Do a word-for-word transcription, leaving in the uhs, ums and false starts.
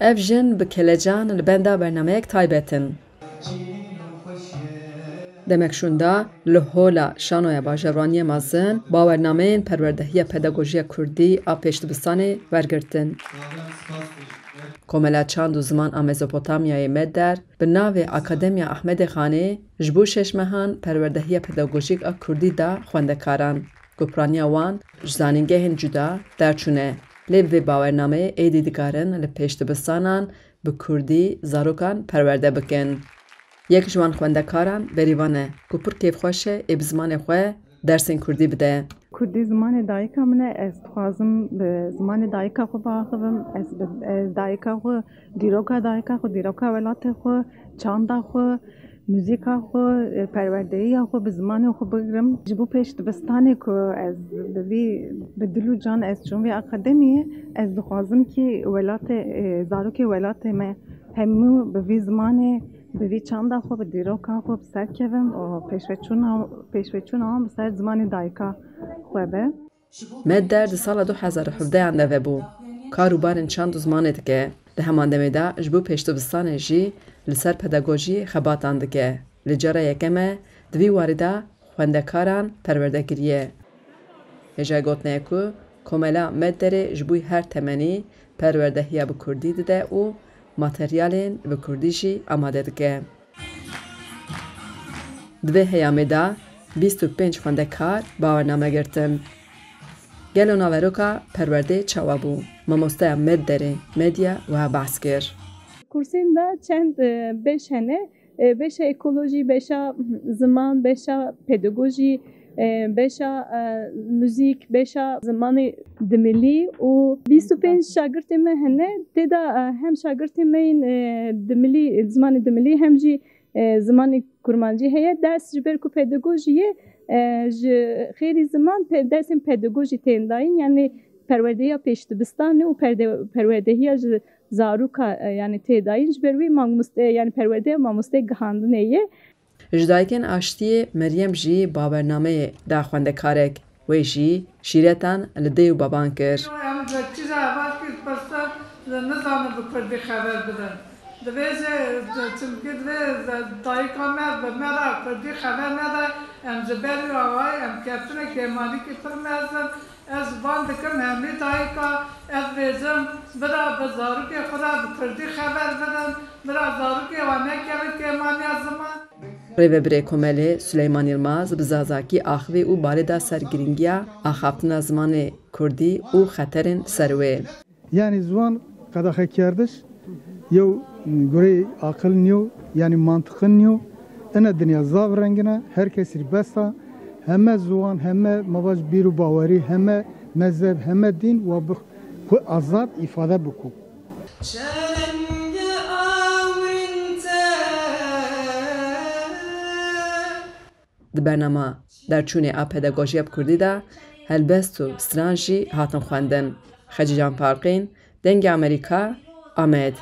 Ev jin bi kelecan li benda bernameyek taybet in. Demek şûnda li Hola Şanoya Bajarwaniyê Mezin bawernameyên perwerdehiya pedagojiya kurdî a pêşdibistanê wergirtin. Komela Çand û Ziman a Mezopotamyayê Medder bi navê Akademiya Ahmedê Xanê ji bo şeş mehan perwerdehiya pedagojîk a kurdî da xwendekaran, ku piraniya wan ji zanîngehên cuda derçûne, lê bi vê bawernameyê êdî dikarin li pêşdibistanan bi kurdî zarokan perwerde bikin. Yek ji wan xwendekaran Berîvan e, ku pir kêfxweş e ê bi zimanê xwe dersên kurdî bide. Kurdî zimanê dayika min e, ez dixwazim bi zimanê dayika xwe biaxivim, ez bi, e, dayika xwe, dîroka dayika xwe, dîroka welatê xwe, çanda xwe, muzîka xwe, e, perwerdeyiya xwe bi zimanê xwe bigirim. Ji bo pêşdibistanê ku ez bi vî, bi dil û can ez çûm vê akademiyê, ez dixwazim kî welatê, e, zarokê welatê me hemû bi vî zimanê, bi vî çanda xwe, bi dîroka xwe bi ser kevin û pêşveçûna, pêşveçûna wan bi ser zimanê dayika xwe be. Medder di sala du hezar û hevdehan de vebû. Kar û barên çand û zimanê dike. Di heman demê de ji bo pêşdibistanê jî li ser pedagojiyê xebatan dike. Li cara yekeme di vî warî de xwendekaran perwerde kiriye. Hêjayê gotinê ye ku Komela Medderê ji bo her temenî perwerdehiya bi kurdî dide û materyalên bi kurdî jî amade dike. Di vê heyamê de bîst û pênc xwendekar bawername girtin. Gelo naveroka perwerdê çawa bû? Mamosteya Medderê Medya wiha behs kir. Kursên de çend, e, beş hene. E, beşa ekolojî, beşa ziman, beşa pedagojî, e, beşa, e, muzîk, beşa zimanê dimilî û bîst û pênc şagirtê me hene. Tê de, e, hem şagirtê me yên, e, dimilî, zimanê dimilî hem jî, e, zimanê kurmancî heye. Ders ji ber ku pedagojî ye, e, ji xêrî ziman pe-, dersên pedagojî tên dayîn, yanî perwerdehiya pêşdibistanê û perde-, perwerdehiya ji zaroka, e, yanî tê dayîn, ji ber wî mamoste, yanî perwerdeya mamoste gihandinê ye. Ji dayikên aştiyê Meryem jî bawernameyê da xwendekarek, wê jî şîretan li dê û baban kir. Em ji çi re heval kir, pirse, nizanin bi kurdî xeber bidin. Divê jî, çimkî divê dayika me bi me re kurdî xeber nede, em ji ber wî awayî em ketine kêmanîkî pir mezin. Ez van dikim hemî dayika, ez bêjim, bira bi zarokê xwe re bi kurdî xeber bidin, bira zarokê wan nekevin kêmaniya ziman. Rêvebirê Komelê Suleyman Yilmaz bi zazakî axivî û balê da ser girîngiya axaftina zimanê kurdî û xeterên ser wê. Yanî ziwan qedexekerdiş yew gureyê aqil niyo, yanî mantiqin niyo. Ina dinya zaf rengin e, her kesî bes e. Heme ziwan, heme mavac bîr û bawerî, heme mezheb, heme dîn wa bi xwe azad îfade bikû. Di bernama derçûnê a pedagojiya bi kurdî de helbest û stran jî hatin xwendin. Xecîcan Farqîn, Dengê Amerîka, Amed.